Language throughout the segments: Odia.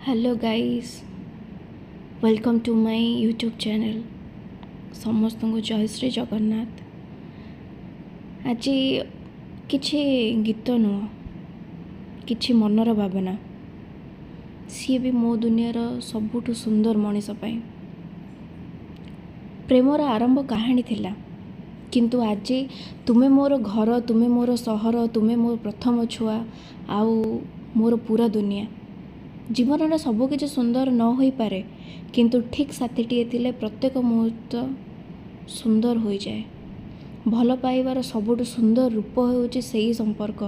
Hello guys, welcome to my YouTube channel. ସମସ୍ତଙ୍କୁ ଜୟ ଶ୍ରୀ ଜଗନ୍ନାଥ। ଆଜି କିଛି ଗୀତ ନୁହଁ, କିଛି ମନର ଭାବନା, ସିଏ ବି ମୋ ଦୁନିଆର ସବୁଠୁ ସୁନ୍ଦର ମଣିଷ ପାଇଁ। ପ୍ରେମର ଆରମ୍ଭ କାହାଣୀ ଥିଲା, କିନ୍ତୁ ଆଜି ତୁମେ ମୋର ଘର, ତୁମେ ମୋର ସହର, ତୁମେ ମୋ ପ୍ରଥମ ଛୁଆ ଆଉ ମୋର ପୁରା ଦୁନିଆ। ଜୀବନର ସବୁକିଛି ସୁନ୍ଦର ନ ହୋଇପାରେ, କିନ୍ତୁ ଠିକ୍ ସାଥିଟିଏ ଥିଲେ ପ୍ରତ୍ୟେକ ମୁହୂର୍ତ୍ତ ସୁନ୍ଦର ହୋଇଯାଏ। ଭଲ ପାଇବାର ସବୁଠୁ ସୁନ୍ଦର ରୂପ ହେଉଛି ସେଇ ସମ୍ପର୍କ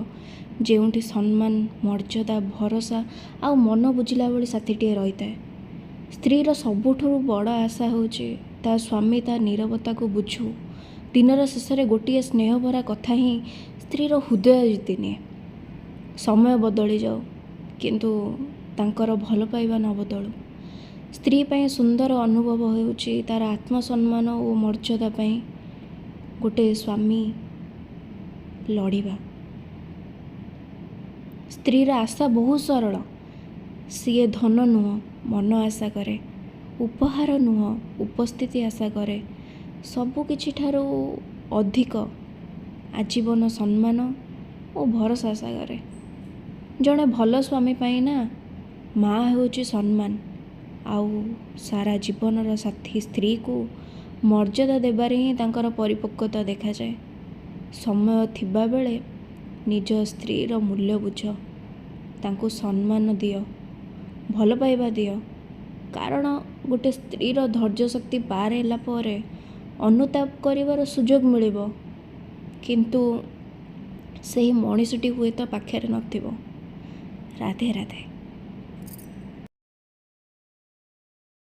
ଯେଉଁଠି ସମ୍ମାନ, ମର୍ଯ୍ୟାଦା, ଭରସା ଆଉ ମନ ବୁଝିଲା ଭଳି ସାଥିଟିଏ ରହିଥାଏ। ସ୍ତ୍ରୀର ସବୁଠୁ ବଡ଼ ଆଶା ହେଉଛି ତା ସ୍ୱାମୀ ତା ନୀରବତାକୁ ବୁଝୁ। ଦିନର ଶେଷରେ ଗୋଟିଏ ସ୍ନେହଭରା କଥା ହିଁ ସ୍ତ୍ରୀର ହୃଦୟ ଜିତିନିଏ। ସମୟ ବଦଳିଯାଉ, କିନ୍ତୁ ତାଙ୍କର ଭଲ ପାଇବା ନ ବଦଳୁ। ସ୍ତ୍ରୀ ପାଇଁ ସୁନ୍ଦର ଅନୁଭବ ହେଉଛି ତା'ର ଆତ୍ମସମ୍ମାନ ଓ ମର୍ଯ୍ୟାଦା ପାଇଁ ଗୋଟେ ସ୍ୱାମୀ ଲଢ଼ିବା। ସ୍ତ୍ରୀର ଆଶା ବହୁତ ସରଳ। ସିଏ ଧନ ନୁହଁ, ମନ ଆଶା କରେ। ଉପହାର ନୁହଁ, ଉପସ୍ଥିତି ଆଶା କରେ। ସବୁକିଛି ଠାରୁ ଅଧିକ ଆଜୀବନ ସମ୍ମାନ ଓ ଭରସା ଆଶା କରେ। ଜଣେ ଭଲ ସ୍ୱାମୀ ପାଇଁ ନା ମା ହେଉଛି ସମ୍ମାନ, ଆଉ ସାରା ଜୀବନର ସାଥୀ ସ୍ତ୍ରୀକୁ ମର୍ଯ୍ୟାଦା ଦେବାରେ ହିଁ ତାଙ୍କର ପରିପକ୍ୱତା ଦେଖାଯାଏ। ସମୟ ଥିବାବେଳେ ନିଜ ସ୍ତ୍ରୀର ମୂଲ୍ୟ ବୁଝ, ତାଙ୍କୁ ସମ୍ମାନ ଦିଅ, ଭଲ ପାଇବା ଦିଅ, କାରଣ ଗୋଟେ ସ୍ତ୍ରୀର ଧୈର୍ଯ୍ୟ ଶକ୍ତି ପାର ହେଲା ପରେ ଅନୁତାପ କରିବାର ସୁଯୋଗ ମିଳିବ, କିନ୍ତୁ ସେହି ମଣିଷଟି ହୁଏତ ପାଖରେ ନଥିବ। ରାଧେ ରାଧେ।